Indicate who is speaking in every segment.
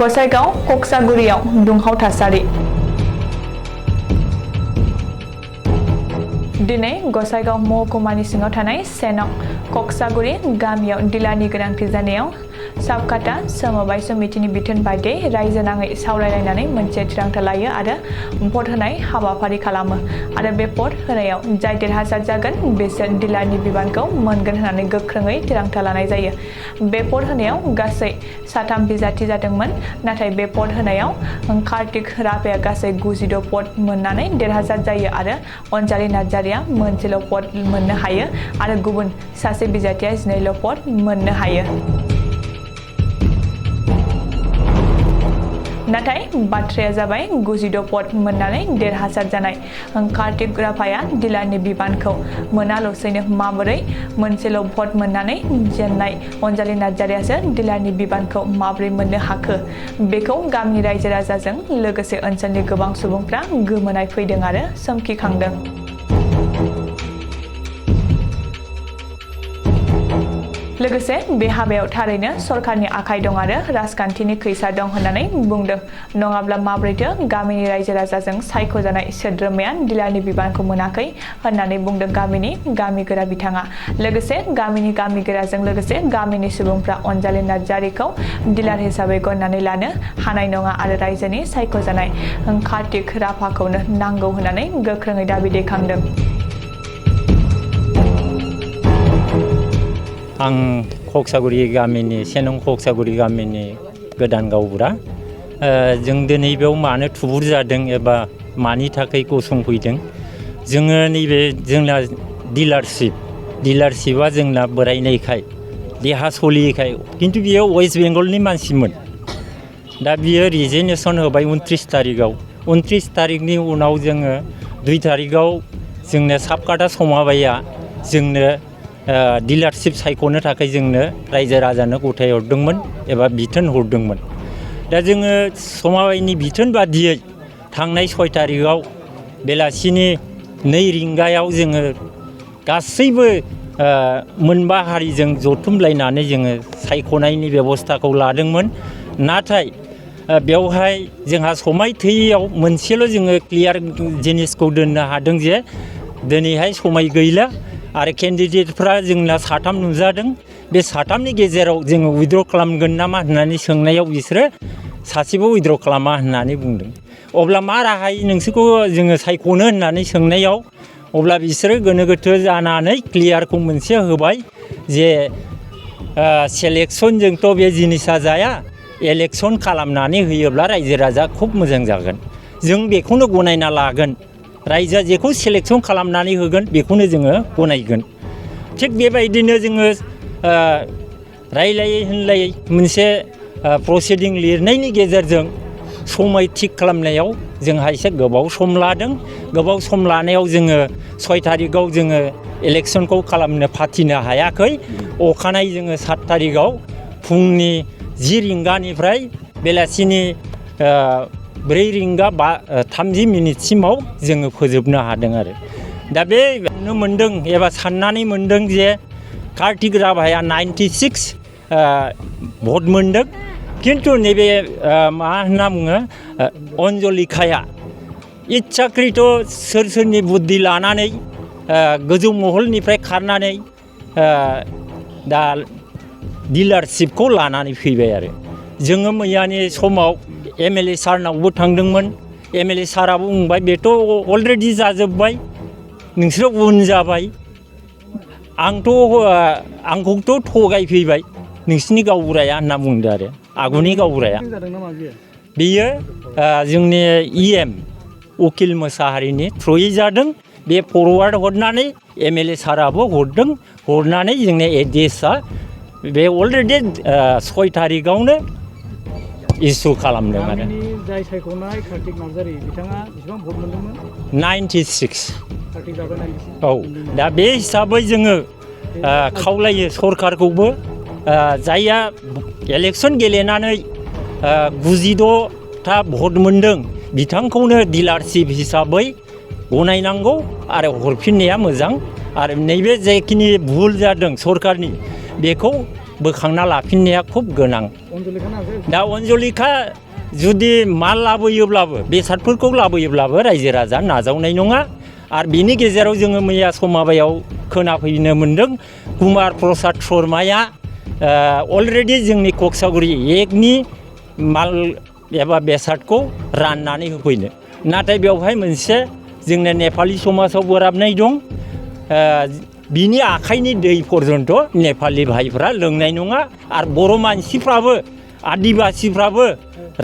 Speaker 1: गसाइगाव कक्सागुरियाव दुंहाव थासारि दिनै गसाइगाव महकुमानि सिङाव थानाय सेनं कक्सागुरि गामियाव डिलारनि गोनांथि जानायाव साबकाटा समबाय समितिनि बिथोन बायदियै रायजो नाङै सावरायलायनानै मोनसे थिरांथा लायो आरो भट होनाय हाबाफारि खालामो आरो बे भट होनायाव जाय देरहासार जागोन बिसोर डिलारनि बिबानखौ मोनगोन होननानै गोख्रोङै थिरांथा लानाय जायो। बे भट होनायाव गासै 3 बिजाथि जादोंमोन, नाथाय बे भट होनायाव कार्तिक राभाया गासै 92 भट मोननानै देरहासार जायो आरो अनजालि नार्जारिया मोनसेल' भट मोननो हायो आरो गुबुन सासे बिजाथिया 12 भट मोननो हायो। नाथाय बाथ्राया जाबाय 92 भट मोननानै देरहासार जानाय कार्तिक राभाया डिलारनि बिबानखौ मोनाल'सैनो माबोरै मोनसेल' भट मोननानै जेननाय अनजालि नार्जारियासो डिलारनि बिबानखौ माबोरै मोननो हाखो, बेखौ गामिनि रायजो राजाजों लोगोसे ओनसोलनि गोबां सुबुंफ्रा गोमोनाय फैदों आरो सोमखिखांदों। लोगोसे बे हाबायाव थारैनो सरकारनि आखाइ दं आरो राजखान्थिनि खैसा दं होननानै बुंदों। नङाब्ला माब्रैथो गामिनि रायजो राजाजों सायख'जानाय सोद्रोमाया डिलारनि बिबानखौ मोनाखै होननानै बुंदों गामिनि गामिगोरा बिथाङा। लोगोसे गामिनि गामिगोराजों लोगोसे गामिनि सुबुंफ्रा अनजालि नार्जारिखौ डिलार हिसाबै गनायनानै लानो हानाय नङा आरो रायजोनि सायख'जानाय कार्तिक राभाखौनो नांगौ होननानै गोख्रोङै दाबि दैखांदों।
Speaker 2: आं कक्सागुरि गामिनि सेनं कक्सागुरि गामिनि गोदान गावबुरा। जों दिनै बेयाव मानो थुबुर जादों एबा मानि थाखाय गसंफैदों, जोङो नैबे जोंना डिलारशिपआ जोंना बोरायनायखाय देहा सलियैखाय, खिन्थु बियो वेस्ट बेंगलनि मानसिमोन। दा बियो रिजिगनेसन होबाय 29 तारिखआव। 29 तारिखनि उनाव जोङो 2 तारिखआव जोंनो साबकाटा समाबाया जोंनो डिलारशिप सायख'नो थाखाय जोंनो रायजो राजानो गथायहरदोंमोन एबा बिथोन हरदोंमोन। दा जोङो समाबायनि बिथोन बादियै थांनाय 6 तारिखआव बेलासिनि 2 रिंगायाव जोङो गासैबो मोनबा हारिजों जथुमलायनानै जोङो सायख'नायनि बेबस्थाखौ लादोंमोन। नाथाय बेवहाय जोंहा समाय थैयैयाव मोनसेल' जोङो क्लियार जिनिसखौ दोननो हादों जे दिनैहाय समाय गैला आरो केन्डिडेटफ्रा जोंना 3 नुजादों। बे 3नि गेजेराव जोङो उइथड्र खालामगोन नामा होननानै सोंनायाव बिसोरो सासेबो उइथड्र खालामा होननानै बुंदों। अब्ला मा राहायै नोंसोरखौ जोङो सायख'नो होननानै सोंनायाव अब्ला बिसोरो गोनो गोथो जानानै क्लियारखौ मोनसे होबाय जे सेलेक्सनजोंथ' बे जिनिसा जाया, इलेक्सन खालामनानै होयोब्ला रायजो राजा खुब मोजां जागोन, जों बेखौनो गनायना लागोन, रायजोआ जेखौ सेलेक्सन खालामनानै होगोन बेखौनो जोङो गनायगोन। थिग बेबायदिनो जोङो रायलायै होनलायै मोनसे प्रसिडिं लिरनायनि गेजेरजों समाय थिग खालामनायाव जोंहा एसे गोबाव सम लादों। गोबाव सम लानायाव जोङो 6 तारिखआव जोङो इलेक्सनखौ फाथिनो हायाखै। अखानायै जोङो 7 तारिखआव फुंनि 10 रिंगानिफ्राय बेलासिनि 4 रिंगा 30 मिनिटसिमाव जोङो फोजोबनो हादों आरो। दा बे नुनो मोन्दों एबा साननानै मोन्दों जे कार्तिक राभाया 96 भट मोन्दों, खिन्थु नैबे मा होनना बुङो अनजलिकाया इच्छाकृत सोरनि बुद्धि लानानै गोजौ महलनिफ्राय खारनानै दा डिलारशिपखौ लानानै फैबाय आरो। जोङो मैयानि समाव MLA सारनावबो थांदोंमोन। MLA साराबो बुंबाय बेथ' अलरेडि जाजोब्बाय, नोंसोरो उन जाबाय, आंखौथ' थगायफैबाय नोंसिनि गावबुराया होनना बुंदों आरो आगुनि गावबुराया। बेयो जोंनि EM उकिल मोसाहारिनि थ्रुयै जादों। बे फरवार्ड हरनानै MLA साराबो हरदों, हरनानै जोंनि एड्रेसा बे अलरेडि 6 तारिखआवनो इसु खालामदों आरो।
Speaker 3: जाय सायख'नाय कार्तिक नार्जारि बिथाङा बेसेबां भट मोनदोंमोन?
Speaker 2: 96।
Speaker 3: कार्तिक राभा 96।
Speaker 2: औ, दा बे हिसाबै जोङो खावलायो सरकारखौबो, जायहा इलेक्सन गेलेनानै 92 भट मोनदों बिथांखौनो डिलारशिप हिसाबै गनायनांगौ आरो हरफिननाया मोजां। आरो नैबे जेखिनि भुल जादों सरकारनि बेखौ बोखांना लाफिननाया खुब गोनां
Speaker 3: अनजलिखा नार्जारि
Speaker 2: दा अनजलिखा जुदि माल लाबोयोब्लाबो बेसादफोरखौ लाबोयोब्लाबो रायजो राजा नाजावनाय नङा आरो बिनि गेजेराव जोङो मैया समाबायाव खोनाफैनो मोन्दों कुमार प्रसाद शर्माया अलरेडि जोंनि कक्सागुरि एकनि माल एबा बेसादखौ राननानै होफैनो नाथाय बेवहाय मोनसे जोंनि नेपालि समाजाव बोराबनाय दं बिनि आखाइनि दै पर्यन्त नेपालि भाइफ्रा लोंनाय नङा आरो बर' मानसिफ्राबो आदिबासिफ्राबो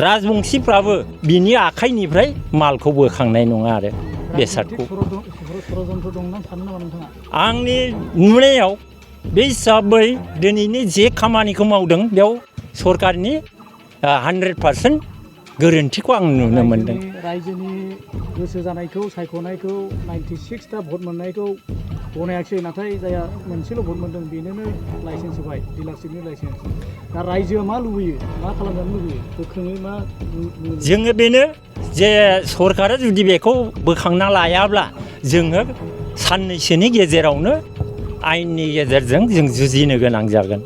Speaker 2: राजबंसिफ्राबो बिनि आखाइनिफ्राय मालखौ बोखांनाय नङा आरो बेसादखौ
Speaker 3: षड़यन्त्र दं ना सानो नामा नोंथाङा
Speaker 2: आंनि नुनायाव बे हिसाबै दिनैनि जे खामानिखौ मावदों बेयाव सरकारनि 100% गोरोन्थिखौ आं नुनो मोन्दों
Speaker 3: रायजोनि गोसो जानायखौ सायख'नायखौ 96टा भट मोननायखौ गनायाखिसै नाथाय जायहा मोनसेल' भट मोनदों बेनोनो लाइसेन्स होबाय डिलारशिपनि लाइसेन्स दा रायजोआ मा लुबैयो मा खालामजानो लुबैयो गोख्रोङै मा
Speaker 2: जोङो बेनो जे सरकारा जुदि बेखौ बोखांना लायाब्ला जोङो साननैसोनि गेजेरावनो आयेननि गेजेरजों जों जुजिनो गोनां जागोन